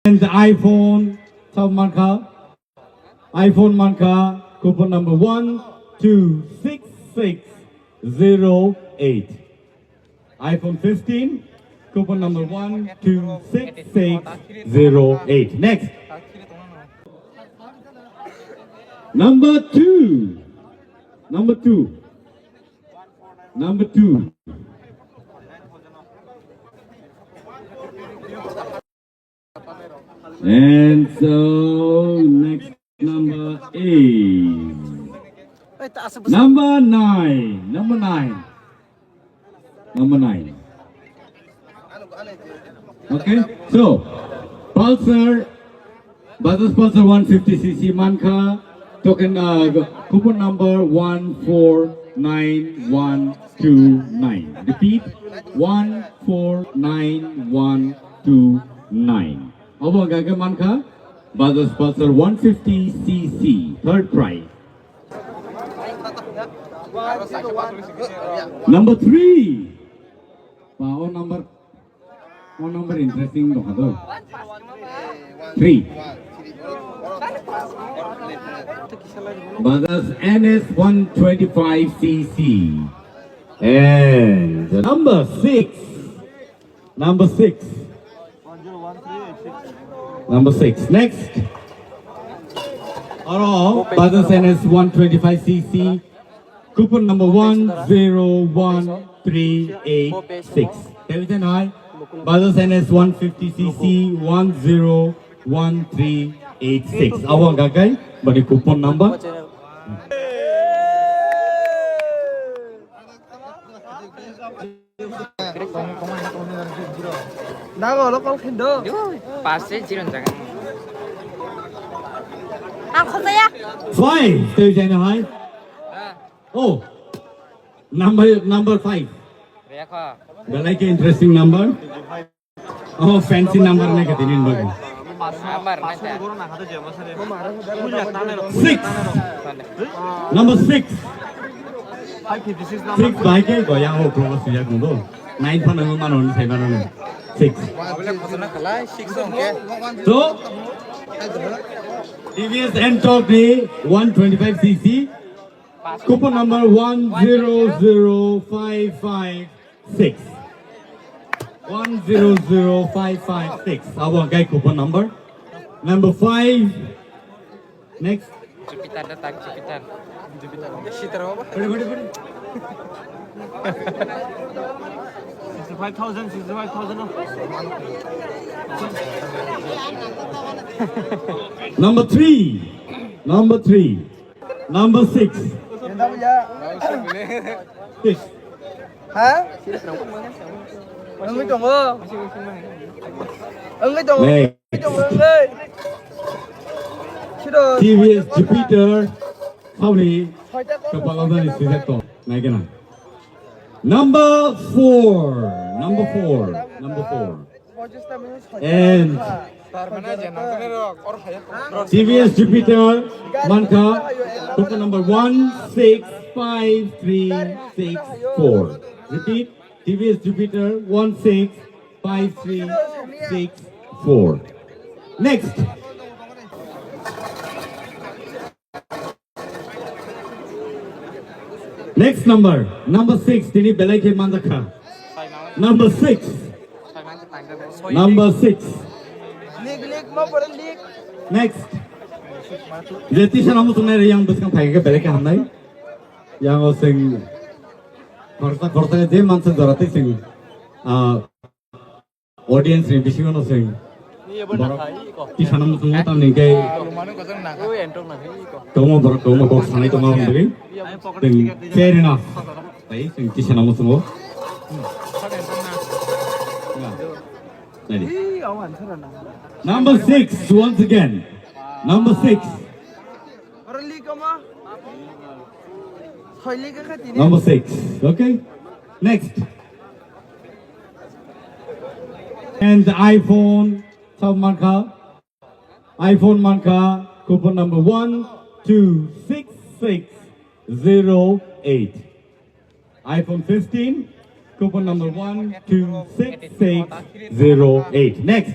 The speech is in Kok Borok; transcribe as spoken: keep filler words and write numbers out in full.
And the iPhone, sab mankha. iPhone mankha, coupon number one two six six zero eight. iPhone fifteen, coupon number one two six six zero eight. Next. Number two. Number two. Number two. And so, next number is number nine. Number nine. Number nine. Okay, so Pulsar, Bajaj Pulsar one fifty C C mankha, token, uh, coupon number one four nine one two nine. Repeat, one four nine one two nine. Obo hwnka khe mankha Bajaj Pulsar one fifty C C, third prize. Number three. Wow, number, one number interesting dong do. Three. Bajaj N S one twenty-five C C. And number six. Number six. Number six. Next. Aro, Bajaj N S one twenty-five C C. Coupon number one zero one three eight six. Tell me, Bajaj N S one fifty C C one zero one three eight six. Awa gagai, bani coupon number. Nago lo kol khindo. Pass se zero jaga. Ang khotaya. Five, tei jai na hai. Oh, number, number five. Belai ke interesting number. Oh, fancy number nai ka tinin bagi. Number nai ta. Six. Number six. Six bai ke goya ho promo suya kundo. Nine pa nang mano ni sai mano ni. Six. So, T V S Ntorq ni one twenty-five C C. Coupon number one zero zero five five six. One zero zero five five six. Abo ang kai coupon number. Number five. Next. Jupiter datang, Jupiter. Jupiter. Sixty-five thousand, sixty-five thousand. Number three. Number three. Number six. Six. Ha? Wngwi tongo. Wngwi tongo. Next. Wngwi tongo, wngwi. Siro. T V S Jupiter. Sauni. Kapalodani sijak to. Naikena. Number four. Number four. Number four. And T V S Jupiter, mankha, token number one six five three six four. Repeat, T V S Jupiter one six five three six four. Next. Next number, number six, tini belai khe manjakha. Number six. Number six. Lik, lik, ma pore lik. Next. Je tisa namu tunai re yang bwskang phai khe belai khe hamnai. Yang o sing khorsa khorsa je mansa jora tei sing. Ah, Audience ni bisingo no sing. Borok tisana muchungo tamni khe. Tongo borok tongo kok sanai tongo aboni bagwi. Then fair enough. Tai sing tisana muchungo. Naidi. Number six, once again. Number six. Number six. Okay. Next. And the iPhone, sab mankha. iPhone mankha, coupon number one two six six zero eight. iPhone fifteen, coupon number one two six six zero eight. Next.